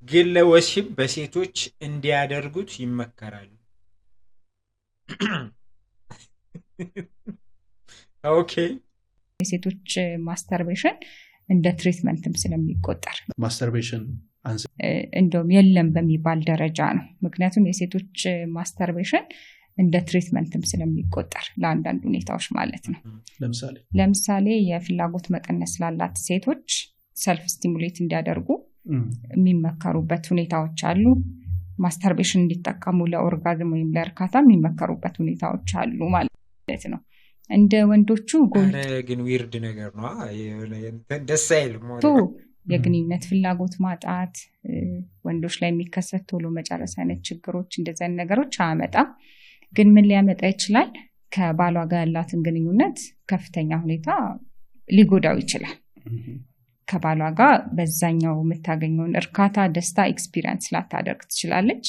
ግን ለወሲብ በሴቶች እንዲያደርጉት ይመከራል። Okay። የሴቶች masturbation እንደ treatment ም ስለሚቆጠር። Masturbation እንደውም የለም በሚባል ደረጃ ነው። ምክንያቱም የሴቶች masturbation እንደ treatment ም ስለሚቆጠር ለአንዳንድ ሁኔታዎች ማለት ነው። ለምሳሌ? ለምሳሌ የፍላጎት መቀነስ ላላት ሴቶች self stimulate እንዲያደርጉ የሚመከሩበት ሁኔታዎች አሉ። Masturbation እንዲጠቀሙ ለ orgasm ወይም ለእርካታ የሚመከሩበት ሁኔታዎች አሉ ማለት ነው። እንደ ወንዶቹ ኧረ ግን weird ነገር ነው። የሆነ እንትን ደስ አይልም። ጎልቶ የግንኙነት ፍላጎት ማጣት፣ ወንዶች ላይ የሚከሰት ቶሎ መጨረስ አይነት ችግሮች፣ እንደዚህ አይነት ነገሮች አያመጣም። ግን ምን ሊያመጣ ይችላል? ከባሏ ጋር ያላትን ግንኙነት ከፍተኛ ሁኔታ ሊጎዳው ይችላል። ከባሏ ጋር በዛኛው የምታገኘውን እርካታ፣ ደስታ experience ላታደርግ ትችላለች።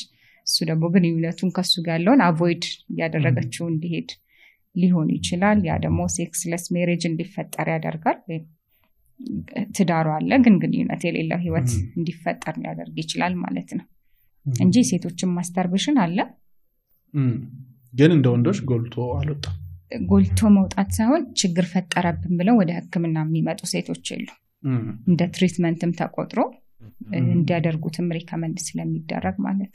እሱ ደግሞ ግንኙነቱን ከሱ ጋር ያለውን avoid እያደረገችው እንዲሄድ ሊሆን ይችላል። ያ ደግሞ sexless marriage እንዲፈጠር ያደርጋል። ወይም ትዳሩ አለ ግን ግንኙነት የሌለው ህይወት እንዲፈጠር ሊያደርግ ይችላል ማለት ነው እንጂ ሴቶችን masturbation አለ። ግን እንደ ወንዶች ጎልቶ አልወጣም። ጎልቶ መውጣት ሳይሆን ችግር ፈጠረብን ብለው ወደ ሕክምና የሚመጡ ሴቶች የሉ። እንደ treatment ም ተቆጥሮ እንዲያደርጉትም recommend ስለሚደረግ ማለት ነው።